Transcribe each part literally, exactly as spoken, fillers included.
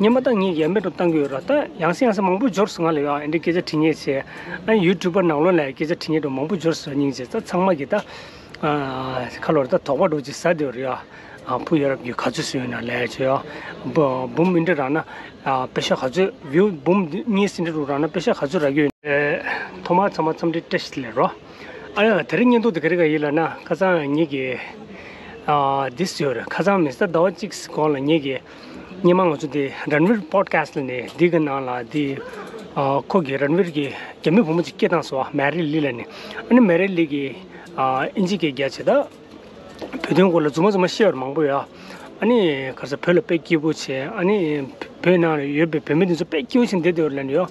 སྔོན་མ་ད་ངས་ཡ་མེད་འགྲོ་བཏང་གི་ཡོད་ར། ད་ཡང་སེ་ཡང་སེ་མང་པོ་འབྱོར་སོང་ང་ལ་ཡ། ཨ་འདྲ་སྐད་ཆ་དྲི་ངེས་བྱས། ཨ་ཡུ་ཊུབ་པར་ནང་ལོགས་ལ་སྐད་ཆ་དྲི་ངེས་འགྲོ་མང་པོ་འབྱོར་སོང་སྙིང་རྗེ། ད་ཚང་མ་གི་ད་ཨ་ཁ་ལོར་ད་དོགས་པ་འགྲོ་ཅིག་ཟ་དེ་རེད་ཡ། ཨ་བུ་ཡ་རབས་ཀྱི་ག་ཚོད་བཟོས་ཡོད་ན་ལས་བྱས་ཡ། འབུམ་མི་འདྲ་རག་ན་ཨ་པེ་ཤ་ག་ཚོད། བིའུ་འབུམ་གཉིས་ཟིན་འདྲ་རུ་རག་ན་པེ་ཤ་ག་ཚོད་རག་གི་ཡོད། ཐོག་མར་ཚང་མ་འཚམས་འདྲི་བཀྲ་ཤིས་བདེ་ལེགས་རོ། ཨ་ཡ་དེ་རིང་བརྙན་ཐུང་དེ་ག་རེ་ག་ཡིན་ལབ་ན། ཁ་སང་ངེད་ཀྱི་ཨ་འདི་ཟེར་ཡོད་རེད། ཁ་སང་མི་ཟླ་བ་གཅིག་གོང་ལ་ངེད་ཀྱི་སྔོན་མ་ང་ཚོ་འདི་རན་ཝིར་པོ་ཌི་ཁ་སི་ཊི་ལ་ནས་འདི་གི་ནང་ལ་འདི་ཨ་ཁོ་གི་རན་ཝིར་གྱི་རྒྱ་མི་བུ་མོ་གཅིག་སྐད་བཏང་སོང་བ། མེ་རི་ལི་ལ་ནི། ཨ་ནི་མེ་རི་ལི་གི་ཨ་ཨིན་ཇི་སྐད་རྒྱག་བྱེད་ད། བོད་དོན་སྐོར་ལ་རྫུན་མ་རྫུན་མ་བཤད་པ་མང་པོ་ཡོད། ཨ་ནི་ག་རེ་ཟེར། བོད་ལ་དཔེ་སྐྱིད་པོ་བྱས། ཨ་ནི་བོད་ནང་ལ་ཡོད་པའི་བོད་མི་འདི་ཚོ་དཔེ་སྐྱིད་པོ་བྱས་བསྡད་བསྡད་ཡོད་ལབ་ནས་ཡོད།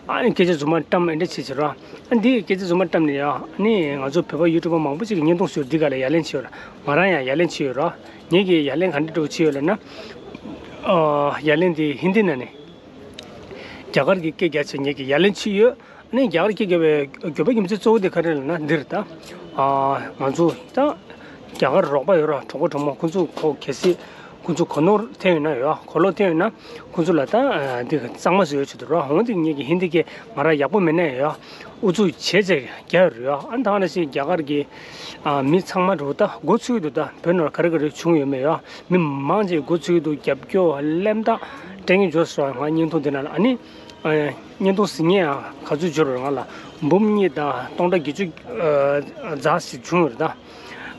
ཨ་ནི་སྐད་ཆ་རྫུན་མ་བཀྲམ་ཨེ་འདྲ་བྱེད་བྱེད་རོགས། ཨ་འདི་སྐད་ཆ་རྫུན་མ་བཀྲམ་ནས་ཡོད། ཨ་ནི་ང་ཚོ་བོད་པ་ཡུ་ཊུབ་པར་མང་པོ་ཅིག་གིས་བརྙན་ཐུང་བཟོས། འདི་ག་ལ་ཡ་ལན་བྱས་ཡོད་ར། ང་རང་ཡང་ཡ་ལན་བྱས་ཡོད་ར། ངེད་ཀྱིས་ཡ་ལན་ག་འདྲ་འདྲ་བོ་བྱས་ཡོད་ལབ་ན། ཨ་ཡ་ལན་འདི་ཧིན་དི་ནང་ནས་རྒྱ་གར་གྱི་སྐད་རྒྱག་བྱས་ངེད་ཀྱིས་ཡ་ལན་བྱས་ཡོད། ཨ་ནི་རྒྱ་གར་སྐད་རྒྱབ་པའི་དགོས་པ་རྒྱུ་མཚན་གཙོ་བོ་དེ་ག་རེ་ལབ་ན་འདིར་ད། ཨ་ང་ཚོ་ད་རྒྱ་གར་རོགས་པ་ཡོད་ར། གྲོགས་པོ་གྲོགས་མོ་ཁོང་ཚོ་ཁོ་གལ་སྲིད་ཁོང་ཚོ་གོ་ནོར་ཐེབས་ཡོད་ན་ཡོད། གོ་ལོག་ཐེབས་ཡོད་ན་ཁོང་ཚོ་ལ་ད་ཨ་འདི་གཙང་མ་བཟོ་ཡོད་ཆེད་དུ་ར། འོན་ཏེ་ངེད་ཀྱི་ཧིན་དི་སྐད་ང་རང་ཡག་པོ་མེད་ན་ཡོད། ཨུ་ཚུགས་བྱས་བྱས་རྒྱག་ཡོད་རེད་ཡ། ཨ་ད་ནང་བཞིན་རྒྱ་གར་གྱི་ཨ་མི་ཚང་མ་འགྲོ་ད་འགོ་ཚུགས་འདུག་ད་བོད་ནང་ག་རེ་ག་རེ་བྱུང་ཡོད་མེད་ཡ། མི་མང་ཆེ་འགོ་ཚུགས་འདུག་རྒྱབ་སྐྱོར་སླེབས་ད་སྤྲད་མཁན་འབྱོར་སོང་ང་བརྙན་ཐུང་འདི་ནང་ལ། ཨ་ནི་ཨ་བརྙན་ཐུང་གཟིགས་མཁན་ཡང་ག་ཚོད་འབྱོར་རེད། ང་ལ་འབུམ་གཉིས་དང་སྟོང་ཕྲག་བརྒྱད་ཅུ་ཨ་ཙམ་ཞིག་བྱུང་ཡོད་རེད་ད།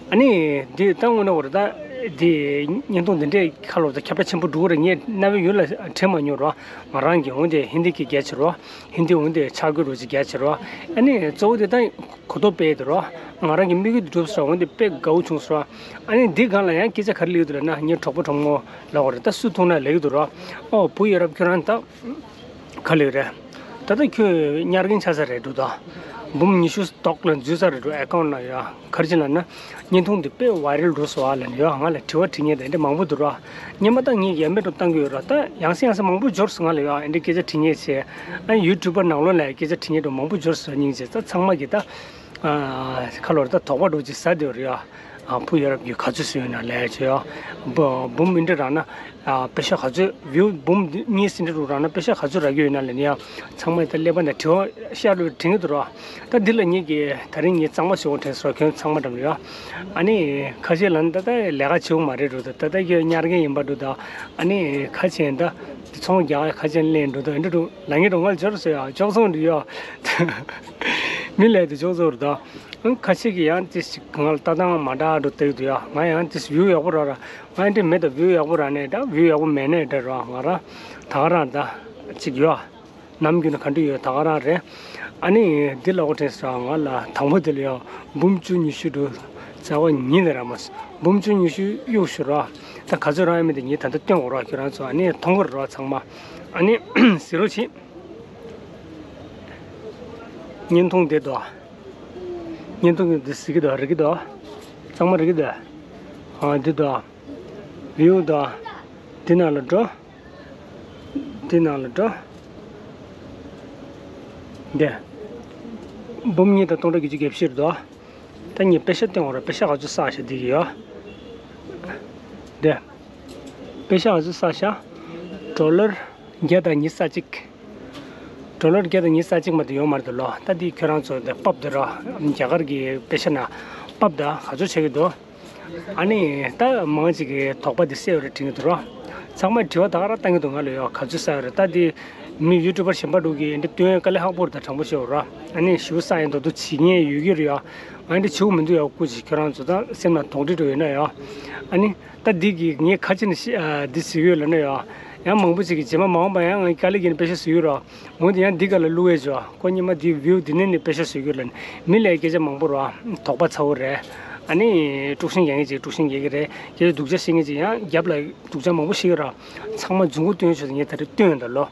ཨ་ནི་འདི་ད་དངོས་གནས་འོ་རེད་ད། འདི་བརྙན་ཐུང་འདི་འདྲའི་ཁ་ལོ་ད་ཁྱབ་བསྒྲགས་ཆེན་པོ་འགྲོ་གི་རེད། ངས་རྣ་བའི་ཡུལ་ལ་དྲན་མ་མྱོང་རོགས། ང་རང་གི་འོན་ཏེ་ཧིན་དི་སྐད་རྒྱག་བྱེད་རོགས། ཧིན་དི་འོན་ཏེ་ཕྱག་དགོས་རོགས་ཅིག་རྒྱག་བྱེད་རོགས། ཨ་ནི་གཙོ་བོ་དེ་ད་གོ་རྟོགས་སྤེལ་ཡོད་རོགས། ང་རང་གི་དམིགས་ཡུལ་འགྲུབ་སོང་། འོན་ཏེ་དཔེ་དགའ་བོ་བྱུང་སོང་། ཨ་ནི་འདི་སྒང་ལ་ཡང་སྐད་ཆ་ག་རེ་སླེབས་ཡོད་འདུག་ལབ་ན། ངའི་གྲོགས་པོ་གྲོགས་མོ་ལབ་དགོས་རེད་ད། སུ་ཐུག་ན་ལབ་ཀྱི་འདུག་རོགས། ཨོ་བུ་ཡ་རབས་ཁྱོད་རང་ད། ག་ལེ་རེད། ད་ལྟ་ཁྱོད་ཉར་མཁན་ཆགས་ས་རེད་འགྲོ་ད། འབུམ་ཉི་ཤུ་ཐོག་ལ་འཛུལ་ས་རེད་འགྲོ། ཨེ་ཁའུན་ཊི་ནང་ཡ། ག་རེ་བྱས་ལབ་ན། བརྙན་ཐུང་འདི་དཔེ་ཝའི་རལ་འགྲོ་སོང་ཨ་ལབ་ནས་ཡ། ང་ལ་དྲི་བ་དྲི་མཁན་དེ་འདྲ་མང་པོ་འདུག་ར། སྔོན་མ་ད་ངས་ཡ་མེད་འགྲོ་བཏང་གི་ཡོད་ར། ད་ཡང་སེ་ཡང་སེ་མང་པོ་འབྱོར་སོང་ང་ལ་ཡ། ཨེ་འདྲ་སྐད་ཆ་དྲི་མཁན་བྱས། ཨ་ཡུ་ཊུབ་པར་ནང་ལོགས་ལ་སྐད་ཆ་དྲི་མཁན་འགྲོ་མང་པོ་འབྱོར་སོང་སྙིང་རྗེ། ད་ཚང་མ་གི་ད། ཨ་ཁ་ལོར་ད་དོགས་པ་འགྲོ་ཅིག་ཟ་དེ་རེད་ཡ། ཨ་བུ་ཡ་རབས་ཀྱི་ག་ཚོད་བཟོས་ཡོད་ན་ལས་བྱས་ཡ། འབུ་འབུམ་མི་འདྲ་རག་ན་ཨ་པེ་ཤ་ག་ཚོད། བིའུ་འབུམ་གཉིས་ཟིན་འདྲ་རུ་རག་ན་པེ་ཤ་ག་ཚོད་རག་གི་ཡོད་ན་ལབ་ནས་ཡ། ཚང་མས་ད་ཀླད་པ་ནས་དྲི་བ་ཤར་རུ་དྲན་གྱི་འདུག་ར། ད་འདི་ལ་ངེད་ཀྱིས་ད་རིང་ངས་གཙང་མ་བཟོ་དགོས་དྲན་སོང་། ཁྱོད་ཚང་མ་འགྲམ་ལ་ཡ། ཨ་ནི་ཁ་ཤས་ལ་ནི་ད་ལྟ་ལས་ཀ་བྱེད་དགོས་མ་རེད་འགྲོ། ད་ད་ལྟ་ཁྱོད་ཉར་མཁན་ཡིན་པ་འགྲོ། ད་ཨ་ནི་ཁ་ཆེན་ད་ཚོང་རྒྱག་ཁ་ཆེན་ལེན་འགྲོ། ད་འདི་འགྲོ་ལ་ངས་འགྲོ་ང་ལ་འབྱོར་སོང་ཡ། ཅོག་ཚོང་འགྲོ་ཡ། མི་ལས་དེ་ཅོག་ཚོང་རེད་ད། ཁ་ཤས་ཀྱིས་ཡང་ཏིས་ང་ལ་ལྟ་སྟངས་མ་འདྲ་འགྲོ་བསྡད་འདུག་ཡ། ང་ཡང་ཏིས་བིའུ་ཡག་པོ་རག་ར། ང་ཡང་འདི་མེད་ད། བིའུ་ཡག་པོ་རག་ནས་འདྲ། བིའུ་ཡག་པོ་མེད་ནས་འདྲ་ར། ང་རང་ད་ག་རང་ད་ཅིག་ཡོད། ནམ་རྒྱུན་ནས་ག་འདྲ་ཡོད་ད་ག་རང་རེད། ཨ་ནི་འདི་ལ་འོ་དྲན་སོང་། ང་ལ་དང་པོ་དེ་ལ་ཡ་འབུམ་བཅུ་ཉི་ཤུ་འགྲོ། རྩ་བ་ཉིད་ནས་རག་མ་སོང་། འབུམ་བཅུ་ཉི་ཤུ་གཡུག་ཞུ་ར། ད་ག་ཚོད་རག་ཡོད་མེད་དེ་ངས་ད་ལྟ་སྟོན་དགོས་ར། ཁྱོད་རང་ཚོ་ཨ་ནི་མཐོང་གི་རེད་ར་ཚང་མ། ཨ་ནི་གཟིགས་རོགས་བྱེད། བརྙན་ཐུང་འདི་དོ། བརྙན་ཐུང་འདི་གཟིགས་ཀྱི་དོ། རིག་གི་དོ། གཙང་མ་རིག་གི་དོ། ཨ་འདི་དོ། བིའུ་དོ། འདི་ནང་ལ་འགྲོ། འདི་ནང་ལ་འགྲོ། འདི། འབུམ་གཉིས་དང་སྟོང་ཕྲག་བརྒྱད་ཅུ་གྱ་བཞི་རེད་དོ། ད་ངས་པེ་ཤ་སྟོན་དགོས་ར། པེ་ཤ་ག་ཚོད་བསགས་ཤག་འདི་གི་ཡོ། འདི། པེ་ཤ་ག་ཚོད་བསགས་ཤག་ཌོ་ལར་བརྒྱ་དང་ཉི་ཤུ་རྩ་གཅིག་ཌོ་ལར་བརྒྱ་དང་ཉི་ཤུ་རྩ་གཅིག་མ་གཏོགས་ཡོད་མ་རེད་དོ་ལོ། ད་འདི་ཁྱོད་རང་ཚོ་འདི་ཕབ་འདི་ར། རྒྱ་གར་གྱི་པེ་ཤ་ནང་ཕབ་ད་ག་ཚོད་ཆགས་ཀྱི་འདུག་ཨ་ནི་ད་མང་ཅིག་གིས་དོགས་པ་འདི་སེལ་བ་རེད་དྲན་གྱི་འདུག་ར། ཚང་མས་དྲི་བ་ད་ག་རང་བཏང་གི་འདུག་ང་ལ་ཡོ། ག་ཚོད་བསགས་ཡོད་རེད། ད་འདི་མི་ཡུ་ཊུབ་པར་གཞན་པ་འདྲ་གིས་འདི་སྟོན་དཀའ་ལས་ཁག་པོ་རེད། ད་དྲང་པོ་བཤད་ར། ཨ་ནི་ཞེ་པོ་བསགས་ཡིན་མདོག་མདོག་བྱེད་མཁན་ཡོད་ཀྱི་རེད་ཡ། ང་འདི་བྱེད་དགོས་མི་འདུག་ཡ། སྐུ་མཁྱེན་ཁྱོད་རང་ཚོ་ད་སེམས་ནང་དོགས་འདྲི་འགྲོ་ཡོད་ན་ཡ། ཨ་ནི་ད་འདི་གི་ངས་ཁ་ཆེ་ནས་ཤི་ཨ་འདི་ཟེར་གྱི་ཡོད་ལབ་ན་ཡ། ཡང་མང་པོ་ཅིག་གིས་རྗེས་མ་མ་འོངས་པ་ཡང་ང་དཀའ་ལས་བརྒྱབ་ནས་པེ་ཤ་བཟོ་གི་ར། འོན་ཏེ་ཡང་འདི་ག་ལ་བླུག་ཡས་བྱོས། ཁོ་སྔོན་མ་འདི་བིའུ་འདི་ནས་ནི་པེ་ཤ་བཟོ་གི་ལབ་ནས་མི་ལ་སྐད་ཆ་མང་པོ་ར། དོགས་པ་ཚ་བོ་རེད། ཨ་ནི་དཀྲུག་ཤིང་རྒྱག་མཁན་ཅིག་དཀྲུག་ཤིང་རྒྱག་གི་རེད། སྐད་ཆ་སྡུག་ཅག་བཤད་མཁན་ཅིག་ཡང་རྒྱབ་ལ་སྡུག་ཅག་མང་པོ་བཤད་ཀྱི་ར། ཚང་མ་རྫུན་གོ་སྟོན་ཆོག་ཟེར་ངས་ད་རེས་སྟོན་ཡོད་ད་ལོ།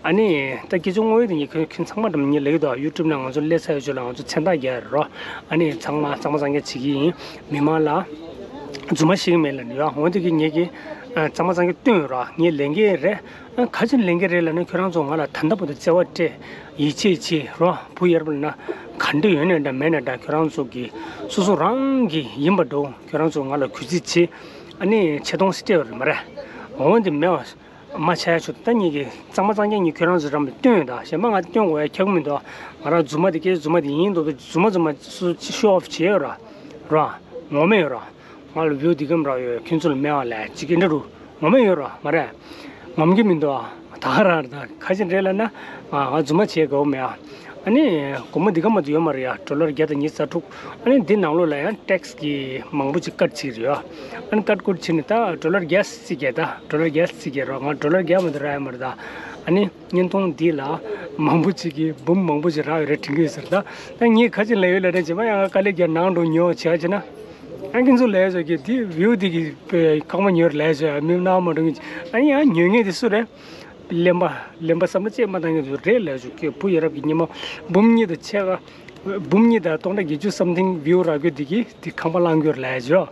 ཨ་ནི་ད་སྐད་ཆ་དངོས་ཡོད་དེ་ངས་ཁྱོད་ཁྱོད་ཚང་མ་འགྲམ་ངས་ལབ་ཀྱི་འདུག་ཡུ་ཊུབ་ནང་ང་ཚོ་སླེབས་ཚར་ཡོད་ཆོག་ལ་ང་ཚོ་མཚན་རྟགས་རྒྱག་ཡོད་རོ། ཨ་ནི་ཚང་མ་གཙང་མ་གཙང་རྐྱང་བྱེད་ཀྱི་ཡིན། མི་མང་ལ་རྫུན་མ་བཤད་ཀྱི་མེད་ལབ་ནས་ཡོ། འོན་ཏེ་གི་ངས་ཀྱི་ཨ་གཙང་མ་གཙང་རྐྱང་སྟོན་ཡོད་ར། ངས་ལས་འགན་རེད། ཨ་ག་ཅི་ལས་འགན་རེད་ལབ་ན་ཁྱོད་རང་ཚོ་ང་ལ་ད་ལྟ་བར་དུ་བརྩེ་བ་སྤྲད། ཡིད་ཆེས་བྱེད་རོ། བུ་ཡར་པ་ལ་ན་ག་འདྲ་ཡོད་ནའི་འདྲ་མེད་ནའི་འདྲ་ཁྱོད་རང་ཚོ་གི་སོ་སོ་རང་གི་ཡིན་པ་འགྲོ། ཁྱོད་རང་ཚོ་ང་ལ་གུས་བརྩི་བྱེད། ཨ་ནི་ཆེ་མཐོང་སྤྲད་ཡོད་རེད་མ་རེད། འོན་ཏེ་མེད་པ། མ་ཆགས་ཡ་ཆུ་ད་ངེད་ཀྱི་གཙང་མ་གཙང་རྐྱང་ངེད་ཁྱོད་རང་ཚོ་རང་གི་སྟོན་ཡོད་ད། གཞན་པ་ང་སྟོན་དགོས་ཡ་ཁྱབ་མི་འདུག། ང་རང་རྫུན་མ་དེ་སྐད་ཆ་རྫུན་མ་དེ་ཡིན་མདོག་མདོག་རྫུན་མ་རྫུན་མ་སུ་ཤོ་ཨོཕ་བྱེད་ཡོད་ར། ར། ངོ་མ་ཡོད་ར། ང་ལ་བིའུ་འདི་གམ་རག་ཡོད། ཁྱོད་ཚོ་ལ་མེད་པ་ལས་ཅིག་གི་འདྲ་རུ་ངོ་མ་ཡོད་ར། མ་རེད། ངོམ་གྱི་མི་འདུག་ཨ། ད་ག་རང་རེད་ད། ཁ་ཅིག་རེད་ལབ་ན་ང་ང་རྫུན་མ་བྱེད་དགོས་མེད་ཨ། ཨ་ནི་སྒོར་མོ་འདི་གམ་མ་གཏོགས་ཡོད་མ་རེད་ཡ། ཌོ་ལར་བརྒྱ་དང་ཉི་ཤུ་རྩ་དྲུག། ཨ་ནི་འདི་ནང་ལོགས་ལ་ཡང་ཊེག་སི་གི་མང་པོ་ཅིག་ཀཊ་བྱས་རེད་ཡ། ཨ་ནི་ཀཊ་ཀུཊ་བྱས་ནས་ད་ཌོ་ལར་བརྒྱ་ཙམ་བརྒྱབ། ད་ཌོ་ལར་བརྒྱ་ཙམ་བརྒྱབ་རོགས། ང་ཌོ་ལར་བརྒྱ་མ་གཏོགས་རག་ཡོད་མ་རེད་ད། ཨ་ནི་བརྙན་ཐུང་འདི་ལ་མང་པོ་ཅིག་གིས་འབུམ་མང་པོ་ཅིག་རག་ཡོད་རེད་དྲན་གྱི་ཡོད་ཟེར་ད། ད་ངས་ཁ་ཅིག་ལབ་ཡོད་ལབ་ན་རྗེས་མ་ཡང་དཀའ་ལས་རྒྱག་ནང་འགྲོ་ཉོ་བྱས་བྱས་ན། ཨ་ཁྱེད་ཚོ་ལས་བྱ་གི་དེ་བིའུ་དེ་གི་རྐང་པ་ཉོས་ལས་བྱ་མི་སྣང་མ་འགྲོ་གི། ཨ་ཡང་ཉོ་མཁན་དེ་སུ་རེད། གླེན་པ་གླེན་པ་བསམ་བློ་ཅིག་མ་བཏང་མཁན་དེ་རེད་ལས་བྱ་གི། བུ་ཡ་རབས་ཀྱི་ཉི་མ་འབུམ་གཉིས་དང་ཕྱེད་ཀ་འབུམ་གཉིས་དང་སྟོང་ཕྲག་བརྒྱད་ཅུ་སམ་ཐིང་བིའུ་རག་རྒྱུ་དེ་གི་དེ་ཁང་པ་བླངས་རྒྱུ་རེད་ལས་བྱ།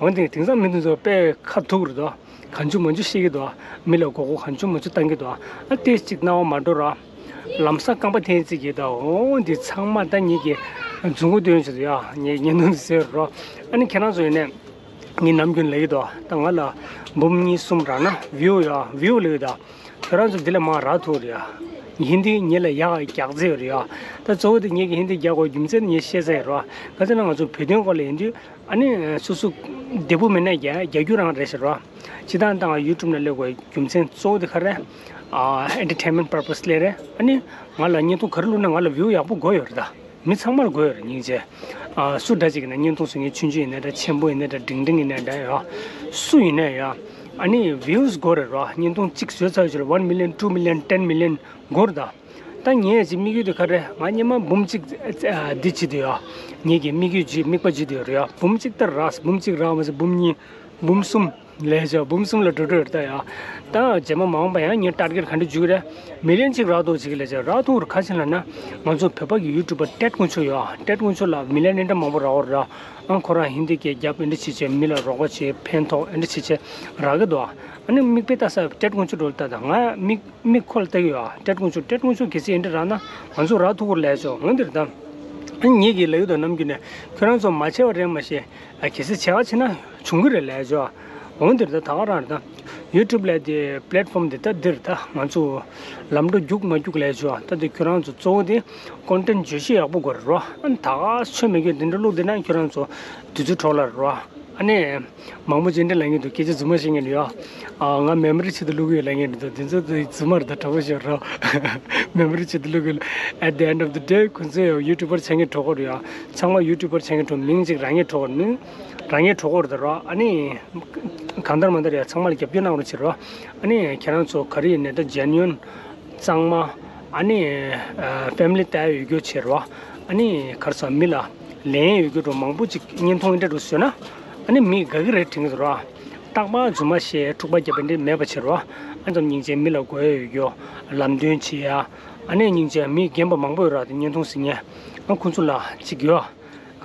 འོན་ཏེ་དེང་སང་མི་དེ་ཚོ་དཔེ་ཁ་ཐུག་རེད་དོ། གང་བྱུང་མང་བྱུང་བཤད་ཀྱི་འདུག། མི་ལ་མགོ་སྐོར་གང་བྱུང་མང་བྱུང་བཏང་གི་འདུག། ཨ་ཏོག་ཙམ་སྣང་བ་མ་འགྲོ་ར། ལམ་སང་རྐང་པ་འཐེན་རྩིས་ཀྱི་ད། འོ་འདི་ཚང་མ་ད་ངེད་ཀྱི་མཛུབ་གུ་སྟོན་བྱེད་དུ་ཡ། ངས་བརྙན་ཐུང་འདི་བཟོས་རོགས། ཨ་ནི་ཁྱེད་རང་ཚོ་ཡིན་ནས་ངས་ནམ་རྒྱུན་ལབ་ཀྱི་འདུག། ད་ང་ལ་འབུམ་གཉིས་གསུམ་རག་ན་བིའུ་ཡ་བིའུ་ལབ་ཀྱི་འདུག། ཁྱོད་རང་ཚོ་འདི་ལས་མང་རག་ཐུབ་རེད་ཡ། ཧིན་དི་ཉིད་ལ་ཡག་རྒྱག་རྩིས་ཡོད་རེད་ཡ། ད་གཙོ་བོ་དེ་ངེད་ཀྱི་ཧིན་དི་རྒྱག་དགོས་རྒྱུ་མཚན་ངས་བཤད་ས་ཡོད་རོགས། ག་ཚོད་ན་ང་ཚོ་བོད་དོན་སྐོར་ལ་ཡིན་དུས། ཨ་ནི་སོ་སོ་བདེ་པོ་མེད་ན་རྒྱ་རྒྱ་རྒྱུ་རང་རེད་ཟེར་རོ། སྤྱི་བཏང་བཏང་ཡུ་ཊུབ་ནང་སླེབས་དགོས་རྒྱུ་མཚན་གཙོ་བོ་དེ་ག་རེ། ཨ་ཨེན་ཊར་ཊེན་མེན་པར་པས་སླེབས་རེད། ཨ་ནི་ང་ལ་བརྙན་ཐུང་ག་རེ་བླུགས་ན་ང་ལ་བིའུ་ཡག་པོ་དགོས་ཡོད་རེད་ད། མི་ཚང་མར་དགོས་ཡོད་རེད་སྙིང་རྗེ། ཨ་སུ་འདྲ་ཅིག་ཡིན་ན་བརྙན་ཐུང་བཟོ་མཁན་ཆུང་ཆུང་ཡིན་ན་འདྲ། ཆེན་པོ་ཡིན་ན་འདྲ། འབྲིང་འབྲིང་ཡིན་ན་འདྲ་ཡོད། སུ་ཡིན་ན་ཡོད། ཨ་ནི་བིའུ་དགོས་རེད་རོ། བརྙན་ཐུང་གཅིག་བཟོས་ཚར་བའི་ཕྱིར་one million, two million, ten million དགོས་རེད་ད། ད་ངས་ཅིག་དམིགས་ཡུལ་དེ་ག་རེ། ང་སྔོན་མ་འབུམ་གཅིག་ཨ་འདི་བྱེད་དུ་ཡོད། ངེད་ཀྱི་དམིགས་ཡུལ་ཅིག་དམིགས་པ་བྱེད་དུ་ཡོད་རེད་ཡ། འབུམ་གཅིག་ལྟར་རག། འབུམ་གཅིག་རག་མ་ཟད་འབུམ་གཉིས། འབུམ་གསུམ་ལས་བྱ་འབུམ་གསུམ་ལ་འགྲོ་འགྲོ་ཡོད་ད་ཡ། ད་རྗེས་མ་མ་འོངས་པ་ཡང་ངས་ཊར་གེཊ་ག་འདྲ་འཇུག་རེད། མི་ལི་ཡན་གཅིག་རག་འདུག་ཅིག་ལས་བྱ་རག་ཐུག་རེད། ག་ཅི་ལབ་ན་ང་ཚོ་བོད་པ་གི་ཡུ་ཊུབ་པ་ཏེད་དཀོན་མཆོག་ཡོད། ཏེད་དཀོན་མཆོག་ལ་མི་ལི་ཡན་འདྲ་མང་པོ་རག་ཡོད་རེད། ཨང་ཁོ་རང་ཧིན་དི་སྐད་རྒྱབ་འདི་འདྲ་བྱེད་བྱེད་མི་ལ་རོགས་པ་བྱེད་ཕན་ཐོགས་འདི་འདྲ་བྱེད་བྱེད་རག་གི་འདུག། ཨ་ནི་མིག་དཔེ་ལྟ་ས་ཏེད་དཀོན་མཆོག་འགྲོ་ལྟ་ད་ང་མིག་མིག་ཁོ་ལ་ལྟ་གི་ཡོད། ཏེད་དཀོན་མཆོག་ཏེད་དཀོན་མཆོག་གལ་སྲིད་འདི་འདྲ་རག་ན་ང་ཚོ་རག་ཐུག་གི་རེད་ལས་ཆོག་འོན་ཏེ་རེད་ད། ཨ་ནི་ངེད་ཀྱི་ལ་ཡུལ་དང་ནམ་རྒྱུན་ནས་ཁྱོད་རང་ཚོ་མ་བྱས་པ་རེད་མ་ཤེས། ཨ་གལ་སྲིད་བྱས་པ་བྱས་ན་བྱུང་གི་རེད་ལས་ཆོག་འོན་ཏེ་རེད་ད། ད་ག་རང་རེད་ད། ཡུ་ཊུབ་ལས་དེ་པི་ལེཊ་ཕོམ་དེ་ད་འདིར་ད་ང་ཚོ་ལམ་འགྲོ་རྒྱུག་མ་རྒྱུག་ལས་ཆོག་ད་དེ་ཁྱོད་རང་ཚོ་གཙོ་བོ་དེ་ཀོན་ཊེན་ཊི་བརྗོད་གཞི་ཡག་པོ་དགོས་རེད་རོ། ཨ་ནི་ད་ག་ཆོ་མེད་གི་དེ་འདྲ་བླུགས་དེ་ན་ཁྱོད་རང་ཚོ་དུས་ཚོད་འཕྲོ་བརླག་རེད་རོ། ཨ་ནི། མང་པོ་ཅིག་འདྲ་ལབ་མཁན་འདུག། སྐད་ཆ་རྫུན་མ་བཤད་མཁན་འདུག་ཡ། ཨ་ང་མེ་མོ་རི་ཆེད་དུ་བླུག་གི་ཡོད་ལབ་མཁན་འདུག། དེ་ཚོ་དེ་རྫུན་མ་རེད་ད། དྲང་པོ་བཤད་རོགས། མེ་མོ་རི་ཆེད་དུ་བླུག་གི་ཡོད། At the end of the day ཁོ་ཚོ་ཡང་ཡུ་ཊུབ་པར་ཆགས་མཁན་གྲོགས་པོ་རེད་ཡ། ཚང་མ་ཡུ་ཊུབ་པར་ཆགས་མཁན་གྲོགས། མིང་གཅིག་རང་ཉིད་གྲོགས་པོ། མིང་རང་ཉིད་གྲོགས་པོ་རེད་ད་རོ། ཨ་ནི། གང་ལྟར་མ་ལྟར་ཡ་ཚང་མ་ལ་རྒྱབ་སྐྱོར་གནང་རོགས་བྱེད་རོགས། ཨ་ནི་ཁྱེད་རང་ཚོ་ག་རེ་ཡིན་ནའི་ད་ཇེ་ནུ་ཨན། གཙང་མ། ཨ་ནི་ཕེ་མི་ལི་ལྟ་ཡ་ཡོད་རྒྱུ་བྱེད་རོགས། ཨ་ནི་ག་རེ་ཟེར་མི་ལ་ལན་ཡོད་རྒྱུ་འགྲོ་མང་པོ་ཅིག་བརྙན་ཐུང་འདྲ་འགྲོ་བཟོས་ན། ཨ་ནི་མི་དགའ་གི་རེད་དྲན་གི་འདུག་ར། རྟག་པར་རྫུན་མ་བཤད་འཁྲུག་པ་རྒྱབ་པ་འདི་མེད་པ་བྱེད་རོགས། ཨ་ཙམ་སྙིང་རྗེ་མི་ལ་དགོས་ཡ་ཡོད་རྒྱུ། ལམ་སྟོན་བྱེད་ཡ། ཨ་ནི་སྙིང་རྗེ་མི་རྒན་པ་མང་པོ་ཡོད་ར་དེ་བརྙན་ཐུང་གཟིགས་མཁན། ཨ་ཁོང་ཚོ་ལ་ཅིག་ཡོད།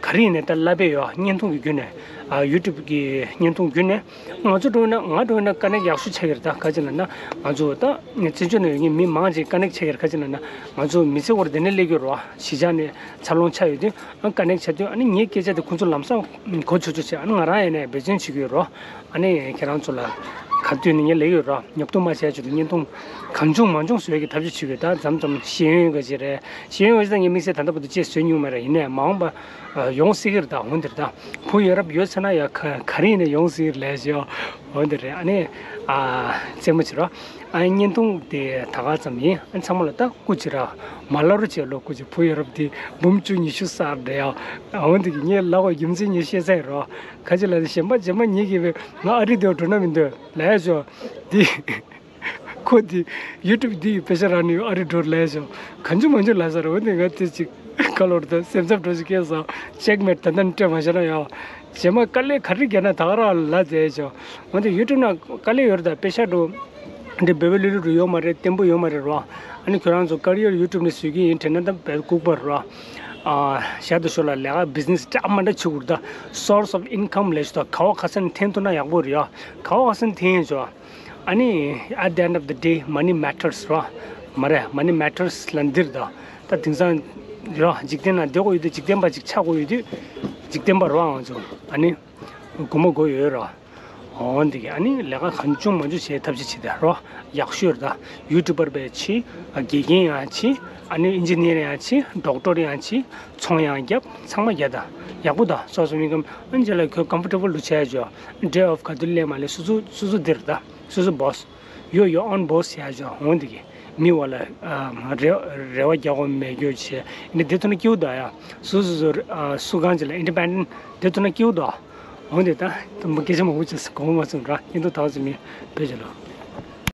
ག་རེ་ཡིན་ནའི་ད་བསླབ་པ་ཡོད། བརྙན་ཐུང་གི་བརྒྱུད་ནས། ཨ་ཡུ་ཊུབ་ཀྱི་བརྙན་ཐུང་བརྒྱུད་ནས། ང་ཚོ་འགྲོ་ན་ང་འགྲོ་ན་ཀ་ནེག་ཡག་ཤོས་ཆགས་ཀྱི་རེད་ད། ག་ཅི་ལབ་ན། ང་ཚོ་ད་བཙན་བྱོལ་ནང་ཡོད་མཁན་མི་མང་ཅིག་ཀ་ནེག་ཆགས་ཀྱི་རེད། ག་ཅི་ལབ་ན། ང་ཚོ་མི་ཚེ་བར་དེ་ནས་སླེབས་ཀྱི་རེད་བ། གཞིས་ཆགས་ནས་འཚར་ལོངས་ཆགས་ཡོད་དུས་ཨ་ཀ་ནེག་བྱས་དུས་ཨ་ནི་ངའི་སྐད་ཆ་དེ་ཁོང་ཚོ་ལམ་སང་གོ་ཆོད་ཆོད་བྱས། ཨ་ནི་ང་རང་ཡིན་ནའི་འབད་བརྩོན་བྱེད་ཀྱི་ཡོད་རེད། ཨ་ནི་ཁྱེད་རང་ཚོ་ལ་ག་དུས་ནས་ངས་ལབ་ཡོད་ར། ཉོབ་ཏོ་མ་བྱས་ཆོག་ཏུ་བརྙན་ཐུང་གང་བྱུང་མང་བྱུང་བཟོ་ཡས་ཀྱི་ཐབས་ཤེས་བྱེད་དགོས། ད་མཚམས་མཚམས་ཤེས་ཡོན་ག་ཅིག་རེད། ཤེས་ཡོན་ག་ཅིག་ད་ངས་དམིགས་བསལ་ད་ལྟ་བར་དུ་ཅིག་བཟོས་མྱོང་མ་རེད། ཡིན་ནའི་མ་འོངས་པ་ཡོང་སྲིད་ཀྱི་རེད། ད་འོན་ཏེ་རེད་ད། བུ་ཡ་རབས་ཡོད་ཚེ་ན་ཡ་ག་ག་རེ་ཡིན་ནའི་ཡོང་སྲིད་ཀྱི་རེད་ལབ་ཞོག། འོན་ཏེ་རེད། ཨ་ནི་ཨ་རྩེད་མོ་བྱེད་རོགས། ཨ་བརྙན་ཐུང་དེ་ད་ག་ཙམ་ཡིན། ཨ་ཚང་མ་ལ་ད་སྐུ་མཁྱེན་ར། མ་ལབ་རོགས་བྱེད་ལོ། སྐུ་མཁྱེན། བུ་ཡ་རབས་དེ་འབུམ་བཅུ་ཉི་ཤུ་སར་འདྲ་ཡ། འོན་ཏེ་ངས་ལབ་པ་རྒྱུ་མཚན་ངས་བཤད་ཚར་རོགས། ག་ཅི་ལབ་ན་གཞན་པ་རྗེས་མ་ངེད་ཀྱིས་ང་ཨ་རི་དུ་འགྲོ་ན་མི་འདོད་ལབ་ཡ་ཆོག་འདི། ཁོ་འདི་ཡུ་ཊུབ་འདི་ཡི་པེ་ཤ་རག་ནི་ཨ་རི་འགྲོ་ལབ་ཡ་ཆོག། གང་བྱུང་མང་བྱུང་ལབ་ས་རེད། འོན་ཏེ་ང་དེ་ཅིག་ཁ་ལོར་ད་སེམས་འཚབ་འགྲོ་ཞིག་སྐྱེས་སོང་། ཅེག་མེད་ད་ལྟ་ནས་སྤྲད་མ་བྱས་ན་ཡང་། རྗེས་མ་དཀའ་ལས་ག་རེ་བརྒྱབ་ན་ད་ག་རང་ལ་ལབ་བསྡད་ཆོག། འོན་ཏེ་ཡུ་ཊུབ་ནང་དཀའ་ལས་ཡོད་རེད། ད་པེ་ཤ་འགྲོ། འདི་བེ་བེ་ལུ་ལུ་རུ་ཡོད་མ་རེད། བརྟན་པོ་ཡོད་མ་རེད་རོ། ཨ་ནི་ཁྱོད་རང་ཚོ་ཀ་རི་ཡར་ཡུ་ཊུབ་ནས་བཟོས་ཀྱི་ཡིན་དྲན་ན་ད་བེ་ལྐུགས་པ་རོ། ཨ་ཞར་དུ་ཞོར་ལ་ལས་ཀ་བི་ཛི་ནེ་སི་འདྲ་མི་འདྲ་བྱེད་དགོས་རེད། ད་སོར་སི་ཨོཕ་ཨིན་ཀམ་ལས་ཞུ་ད་ག་བ་ག་ས་ནས་འཐེན་ཐུབ་ན་ཡག་པོ་རེད་ཡ། ག་བ་ག་ས་ནས་འཐེན་ཡིན་ཆོག། ཨ་ནི་at the end of the day money matters རོ། མ་རེད། Money matters ལབ་འདི་རེད་ད། ད་དེང་སང་རོ་འཇིག་རྟེན་ན་བསྡད་དགོས་ཡོད་དུས་འཇིག་རྟེན་པ་ཅིག་ཆགས་དགོས་ཡོད་དུས་འཇིག་རྟེན་པ་རོ། ང་ཚོ་ཨ་ནི་སྒོར་མོ་དགོས་ཡོད་རོ། འོ་འདི་གི་ཨ་ནི་ལས་ཀ་གང་བྱུང་མང་བྱུང་བྱེད་ཐབས་ཤེས་བྱེད་དེ་རོ། ཡག་ཤོས་རེད་ད། ཡུ་ཊུ་བར་བས་བྱེད། དགེ་རྒན་ཡང་བྱེད། ཨ་ནི་ཨིན་ཇི་ནི་ཡར་ཡང་བྱེད། ཌོག་ཊར་ཡང་བྱེད། ཚོང་ཡང་རྒྱབ། ཚང་མ་རྒྱབ་ད། ཡག་པོ་ད། སོ་སོ་མི་ཁམས་ཨ་ནི་ལ་ཁོས་ཀམ་ཕོར་ཊེ་བལ་དུ་བྱས་ཆོག་ཌེ་ཨོཕ་ག་དུས་སླེབས་མ་སླེབས་སོ་སོ་སོ་སོ་འདིར་ད། སོ་སོ་བོ་སི། You're your own boss ཡ་ཅོ་འོང་དེ་གི། མི་བ་ལ་རེ་རེ་བ་རྒྱག་གོ་མེད་རྒྱུ་བྱས་ནི་དེ་ཐོག་ན་སྐྱིའུ་ད་ཡ། སུ་སུ་སུ་སུ་གང་ཅི་ལ་ཨིན་ཌི་པེན་ཌེན་ཊི་དེ་ཐོག་ན་སྐྱིའུ་ད། འོང་དེ་ད་དུམ་བུ་སྐད་ཆ་མང་པོ་བྱས་གོང་མ་ཚུན་ར་ཨིན་དུ་ཐག་ཚུན་མི་བེད་ཅི་ལོ།